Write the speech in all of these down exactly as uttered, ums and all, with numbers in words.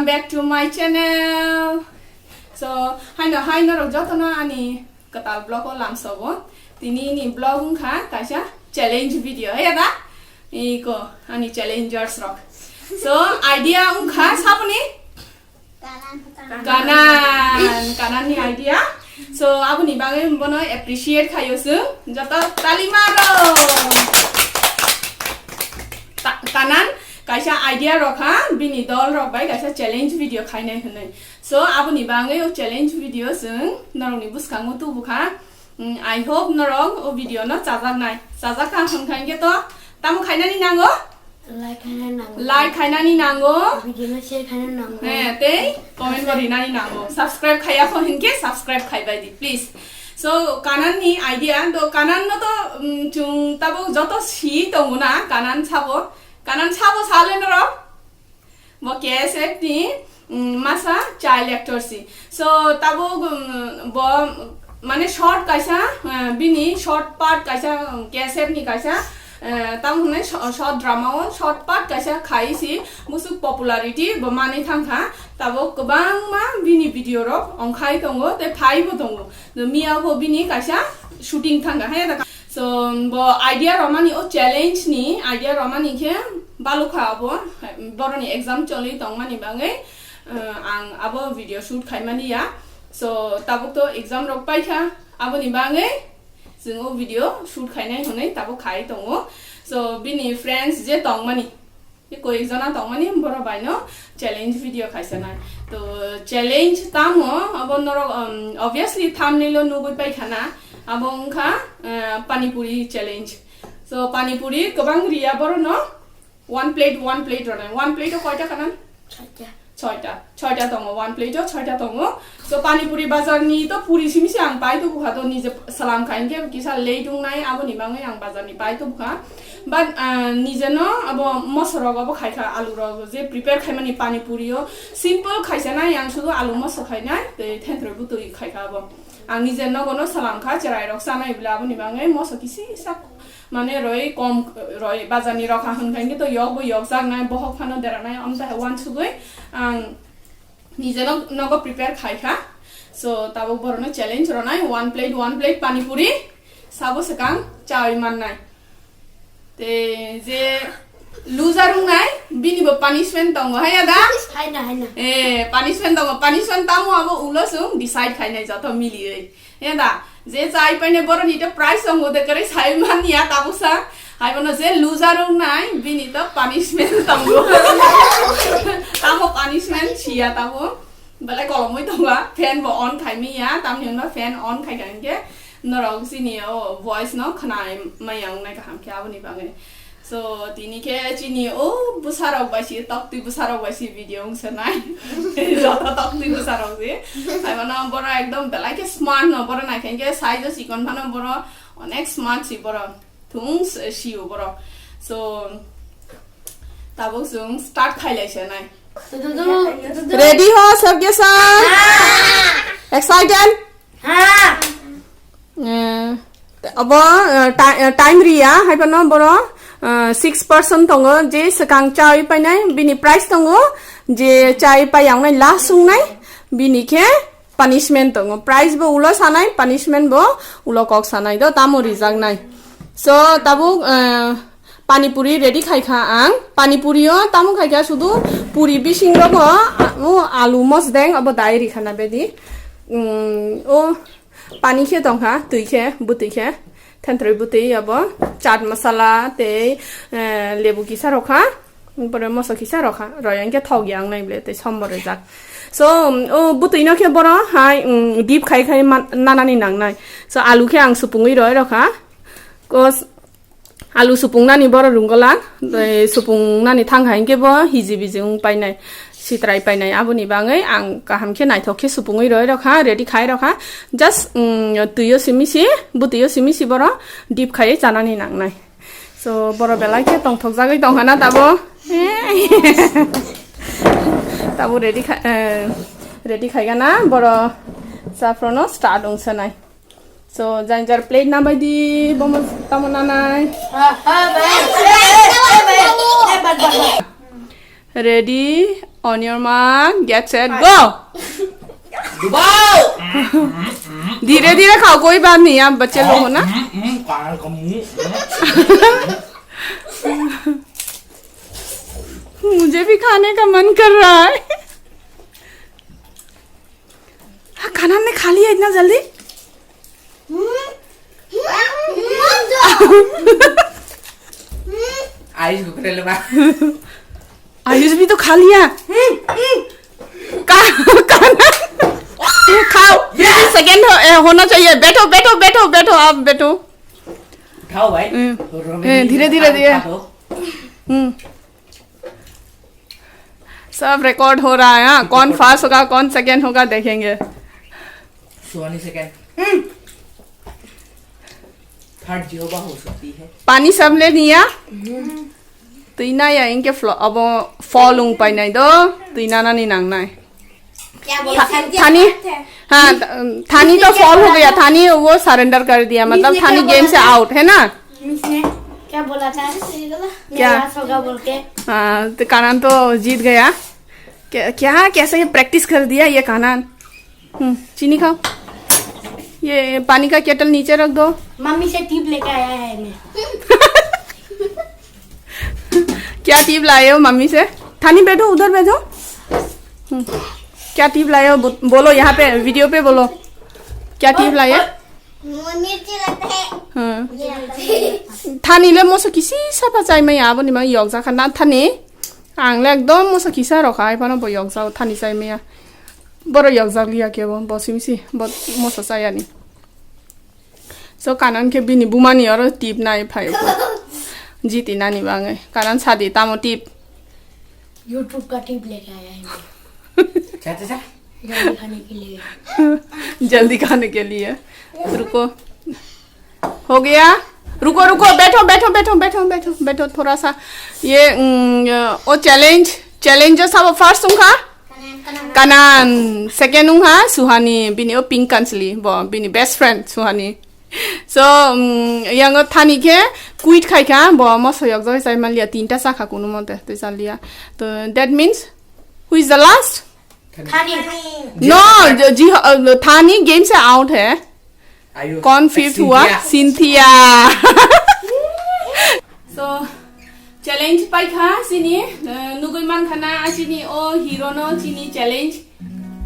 Back to my channel. So, haino hai norok jotono ani kwtal vlog o lamsogo. Tini ni vlog wngkha kaisa challenge video, he da? Iko ani challengers rok. So, idea wngkha saboni Kanan, Kanan ni idea. So, aboni bagwi bono appreciate khaio chwng joto tali maro. Ta-, Kanan kaisa idea rokha, bini dol rok bai kaisa challenge video khainai hwnwi. So, aboni bagwi o challenge video chwng norokni bwskango tubukha. Mm, I hope norok o video no chajaknai. Chajakha hwnkha hwnkhe to tamo khainani nango? Like khaina nango. Like khainani nango. Video no share khaina nango. He, tei comment bo rinani nango. Subscribe khaiya kho hinkhe subscribe khaibai di, please. So, Kanan ni idea, do Kanan no to, um, chwng tabuk joto si tongo na, Kanan sabo. Kanan sabo sale norok? Bo K S F ni, mm, masa child actor si. So, tabuk, mm, bo, mane short kaisa, eh, bini short part kaisa, mm, K S F ni kaisa, eh, tamo hwnwi sho-, short drama o short part kaisa khai si, musuk popularity bo manwi thangkha. Tabuk kwbangma bini video rok ongkhai tongo, tei phai bo tongo. Miya bo bini kaisa shooting thangkha, hai da. So, bo idea romani o challenge ni, idea romani khe balukha abo, boroni exam choli tongmani bagwi, eh, ang abo video shoot khaimani ya. So, tabuk to exam rok paikha, aboni bagwi chwng o video shoot khainai hwnwi tabuk khai tongo. So, bini friends je tongmani, tei koi ek jona tongmani borok bai no challenge video khaisa nai. To challenge tamo abo norok, um, obviously thumbnail o nugui pai khana. Abo wngkha, uh, pani puri challenge. So pani puri kwbang riya borok no one plate, one plate ronai. One plate o koita kana? Soita. Soita. Soita tongo, one plate o soita tongo. So pani puri bazar ni to puri simi se ang pai to bukha to nije salam kha, hinkhe kisa late wngnai, aboni bagwi ang bazar ni pai to bukha. But, ah, nije no abo moso rok abo khai kha, alu rok je prepare khai mani pani puri o simple khaisa nai, ang sudu alu moso khai nai, tei thentroi butui khai kha abo. Ang nije nogo no salam kha, cherai rok chanai bwle, aboni bagwi moso kisi sak mane roi kom roi bazar ni rok ha hwn khai to yok bo yok jak nai, bohok phano dera nai, amta hai wansugwi ang Nije no, nogo prepare khai kha. So, tabuk borok no challenge ronai, one plate, one plate pani puri. Sabo swkang chawi mannai. Te je loser wngnai, bini bo punishment tongo, hai da? Haina, haina. Eh, punishment tongo. Punishment tamo abo ulo chwng decide khainai joto miliwi. He da, je chai paine boroni to prize tongo de kare sai manya tabuksa. Hai bono je loser wngnai, bini to punishment tongo. Tamo punishment siya tamo. Belai kolomoi tongo, fan bo on khai miya, tamni hwnba fan on khai kha hinkhe norok chini o voice no khnai maya wngnai kaham khe aboni bagwi. So, tini khe chini o bwsarok bai si, toktwi bwsarok bai si video wng sanai. Joto toktwi bwsarok si. Hai mano borok ekdom belai khe smart no, borok nai khe size o chikon phano borok onek smart si borok. Thung si, si o borok. So, tabuk chwng start khai lai sanai. Ready ho, sabke sa? Excited? Eh, abo, eh, ti-, eh, time riya, hai phano boro, eh, six person tongo, je swkang chai painai, bini prize tongo, je chai pai yang nai last wngnai, bini khe punishment tongo. Prize bo ulo sanai, punishment bo ulo kok sanai, do tamo rijak nai. So, tabuk, eh, pani puri ready khai kha ang. Pani puri o tamo khai kha, sudu puri bising rogo, a-, o alu mosdeng abo dai ri khana bedi. Mm, o Pani khe tongkha, twi khe, bwtwi khe, thentroi bwtwi abo, chaat masala tei, eh, lebu kisa rokha, pore moso kisa rokha, royang khe thok ya wngnai ble tei sombor rijak. So, o bwtwi no khe boro hai, um, dip khai khai man-, nanani nangnai. So, alu khe ang supungwi roi rokha. Kos-, Alu supungnani boro runggola, tei supungnani thang hai khe bo hiji biji wng painai, sitrai painai. Aboni bagwi ang kaham khe naithok khe supungwi roi rokha, ready khai rokha. Just, mm, twi o simi si, bwtwi o simi si boro dip khai chanani nangnai. So, boro belai khe tongthok jagwi tongkha na tabo. Tabo ready khai, eh, ready khai gana boro saffron o start wng sanai. So, jang jar plate na bai di, bomo tamo nanai. Ready, On your mark, get set, go. Dubao. धीरे धीरे खाओ, कोई बात नहीं, आप बच्चे लोग हो ना। मुझे भी खाने का मन कर रहा है। हाँ, कानान ने खा लिया इतना जल्दी? आयुष को खिला ले बा। आयुष भी तो खा लिया। का, कानान, खाओ। सेकंड हो, ए, होना चाहिए। बैठो, बैठो, बैठो, बैठो, आप बैठो। उठाओ भाई। हम्म। ए, धीरे, धीरे, धीरे। हम्म। सब रिकॉर्ड हो रहा है, हाँ, कौन फर्स्ट होगा, कौन सेकंड होगा, देखेंगे। सुहानी सेकंड। थर्ड जिहोवा हो सकती है। पानी सब ले लिया? तो इना या इनके फ्लो-, अब फॉल उंग पाई नहीं दो, तो इना ना नहीं नांग ना है। क्या बोला? था-, थानी, हाँ, थ-, थानी तो फॉल हो गया, थानी वो सरेंडर कर दिया, मतलब थानी गेम से आउट है ना? मिस ने क्या बोला था? क्या? मेरा लॉस होगा बोल के। हाँ, तो कानान तो जीत गया। क्या, क्या, कैसे ये प्रैक्टिस कर दिया ये कानान? हम्म, चीनी खाओ। ये पानी का केटल नीचे रख दो। मम्मी से टिप लेके आया है मैं। क्या टिप लाए हो मम्मी से? थानी बैठो, उधर बैठो। हम्म, क्या टिप लाए हो? बो-, बोलो यहाँ पे, वीडियो पे बोलो। क्या टिप लाए हो? वो मिर्ची लगता है। हाँ। ये लगता है। Thani le moso kisi sapa chai maya, aboni ma yok jakha na thani. Ang le ekdom moso kisa rokha, ai phano bo yok jao thani chai maya. Boro yok jak liya kebo, bo simi si, bo moso chayani. So kanan khe bini bumani oro tip nai phai. Jiti nani bangai. Kanan sadi tamo tip. YouTube का टिप लेके आया है मैं। चा, चा, चा। जल्दी खाने के लिए। जल्दी खाने के लिए। रुको। हो गया? रुको, रुको, बैठो, बैठो, बैठो, बैठो, बैठो, बैठो, थोड़ा सा। ये, उम, वो चैलेंज, चैलेंज जो सब फर्स्ट उंखा? Kanan, second उंखा, सुहानी, बिनी वो पिंक कंसली, वो बिनी best friend Suhani. So, um, yang thani khe quit khai kha, bo moso yok jagwi chai man liya, tinta cha kha kunu mote, tei cha liya. To, that means, who is the last? Thani. No, ji, uh, thani game se out hai. Ayo, कौन फिफ्थ हुआ? Cynthia. So, challenge pai kha, chini, uh, nugui man khana, chini o hero no, chini challenge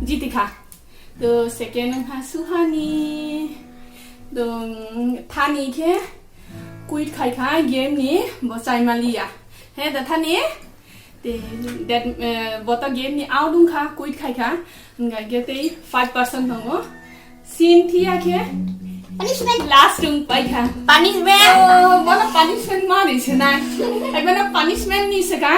jiti kha. To second wngkha Suhani. To, mm, thani khe quit khai kha game ni bo chai maliya. He da thani? Te that, eh, bo to game ni out wngkha, quit khai kha. Wngkha khe tei five percent tongo. Cynthia khe punishment last wng pai kha. Punishment. Oh, bono punishment ma ri se nai. Ai bono punishment ni se kha.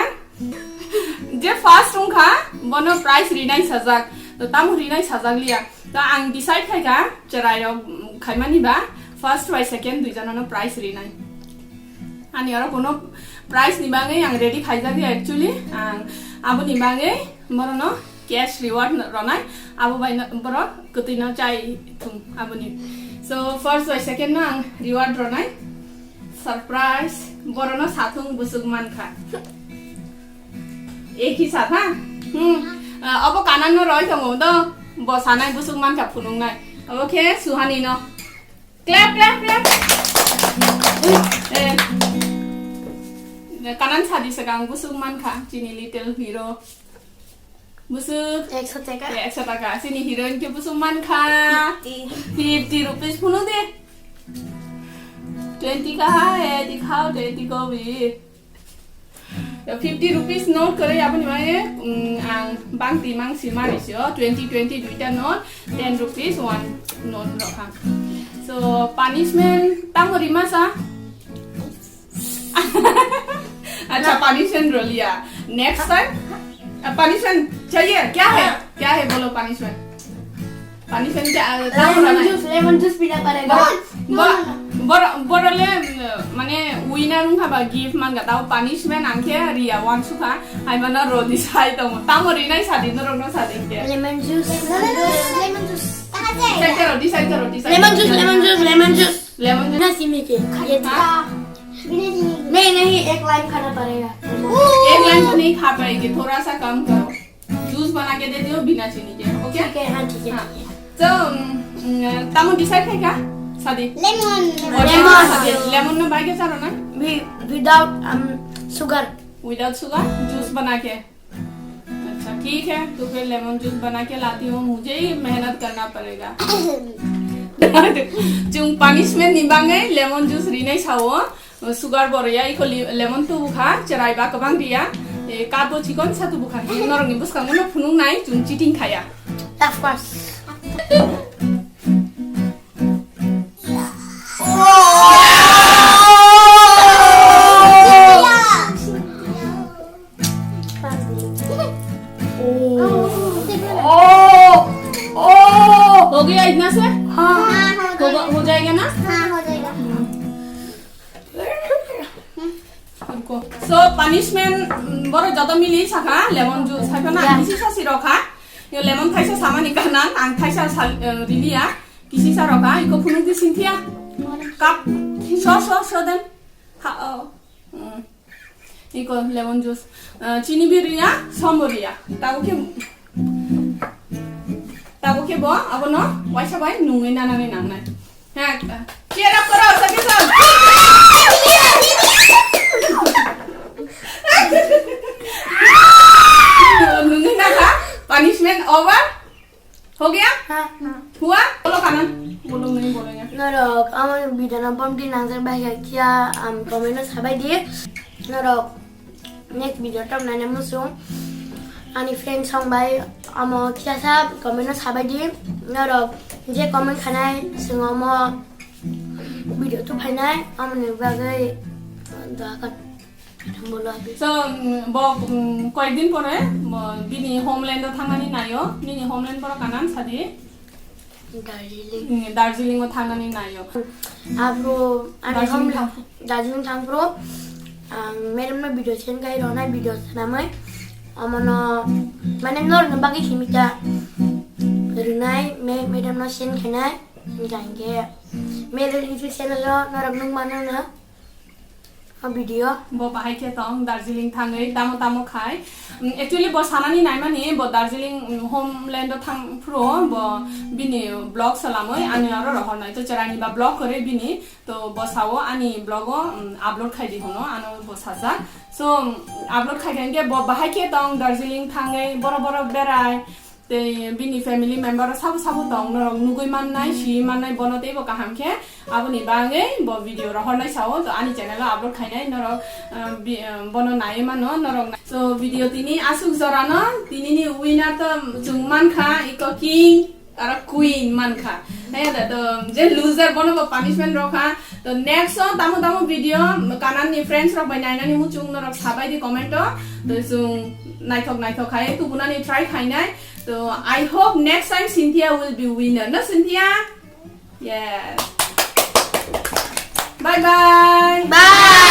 Je first wngkha, bono prize rinai sajak. To tamo rinai sajak liya. To ang decide khai kha, cherai rok, mm, khaimani ba, first bai second dui jona no prize rinai. Ani oro kono prize ni bagwi ang ready khaijak ya actually. Ang aboni bagwi borono cash reward no ronai. Abo bai no, borok kwtwi no chai thung aboni. So first bai second no ang reward ronai. Surprise, borono sathung busuk mankha. Eki satha? Hmm. Ah, abo kanan no roi tongo do. Bo sanai busuk mankha phunungnai. Abo khe Suhani no. Clap, clap, clap. Eh. Kanan sadi segang busuk mankha chini little hero. Busuk. Ekso taka. Eh, ekso taka. Chini heroine khe busuk mankha. Fifty. Fifty rupees phunu de. Twenty kaha, eh, dikhao, twenty ko bi. Fifty rupees note kwrwi aboni bagwi, mm, ang bangti mangsi mari sio, twenty, twenty duita note, ten rupees one note rokha. So, punishment tamo rima sa? अच्छा, punishment ro liya. Next time, अ, punishment चाहिए? क्या है? हाँ। क्या है बोलो punishment? Punishment क्या, अ, tamo lemon juice, lemon juice पीना पड़ेगा। Boro, boro, boro, boro le, mm, mane winner wngkha ba gift mankha, tamo punishment ang khe riya wansukha, hai mano rodi sai tongo. Tamo rinai sadi, norok no sadi khe. Lemon juice. Lemon juice. Decide karo, decide karo, decide karo. Lemon juice, lemon juice, lemon juice। Lemon ना सीमी के। ये था। नहीं, नहीं, एक लाइन खाना पड़ेगा। एक लाइन तो नहीं खा पाएगी, थोड़ा सा कम करो। बना के दे दियो बिना चीनी के, ओके? ठीक है, हाँ, ठीक है, हाँ। ठीक है। तो, उम, उम, tamo decide khai kha? Sadi. Lemon. Oh, lemon. Lemon sadi. Lemon no bai ke charo na? Wi-, without, um, sugar. Without sugar? Juice बना के? अच्छा, ठीक है, तो फिर lemon juice बना के लाती हूँ, मुझे ही मेहनत करना पड़ेगा। Chung punishment ni bangwi lemon juice rinai sao. Sugar bo rwya, iko li-, lemon tubu kha, cherai ba kwbang riya. E, cup bo chikon sa tubu kha. Norokni bwskango no phunuk nai, chwng cheating khaya. Of course. Oh, oh, हो गया इतना से? हाँ, हो गया। हो जाएगा ना? हाँ, हो जाएगा। Ruko. So, punishment, mm, boro joto mili sakha, lemon juice, hai phano ang kisi sa si rokha. Yo lemon thaisa samani kanan, ang thaisa sal, eh, riliya, kisi sa rokha, iko phunuk di Cynthia. Cup, so, so, so den. Ha, oh. Mm. Iko lemon juice. Eh, chini bi riya, som bo riya. Tabo khe, tabo khe bo, abono waisa bai nungwi nanani nangnai. Ha, cheer up koro, sabhi sab. Nungwi nangkha, punishment over. हो गया? हाँ। हुआ? बोलो कानन। बोलो, नहीं बोलेंगे। Norok, amoni video no bomdi nangjak bai kha kya, am, comment no sabai di. Norok, next video tam nai na musu. Ani friend song bai, amo kya sa comment no sabai di. Norok, je comment khanai, swngo mo video tu phainai, amoni bagwi, doa khan. So, mm, bo, mm, koyekdin pore, bo, bini homeland o thangnani naio, nini homeland borok kanan sadi? Darjeeling. Mm, Darjeeling o thangnani naio. Aphuru, ani Darjeeling home-, thang- Darjeeling thangphuru, ang madam no video send khai rwnai, video sanamwi. Omono, mane norokni bagwi simi ta rwnai, me-, madam no send khainai, hingkha hinkhe, madam YouTube channel o norok nukmano no. O video. Bo bahai khe tong Darjeeling thangwi tamo tamo khai. Mm, actually bo sanani naimani bo Darjeeling, mm, homeland o thang phuru bo bini vlog salamwi ani aro rohornai to cheraini ba vlog kwrwi bini to bo sao ani vlog o, mm, upload khai di hwno ano bo sajak. So, mm, upload khai khe bo bahai khe tong Darjeeling thangwi boro boro berai. Tei bini family member sabo sabo tong, norok nugui mannai, si mannai, bono teibo kaham khe aboni bagwi bo video rohornai sao, to ani channel o upload khainai norok, ah, bi-, ah, bono nai mano norok na-, so video tini aswk jora no, tini ni winner to chwng mankha, iko king, aro queen mankha. Nai da to je loser bono bo punishment rokha, to next o tamo tamo video kanan ni friends rok bai nainani muchung norok sabai di comment o, to chwng naithok naithok khai tubunani try khainai. So, I hope next time Cynthia will be winner. No, Cynthia? Yes. Bye bye. Bye.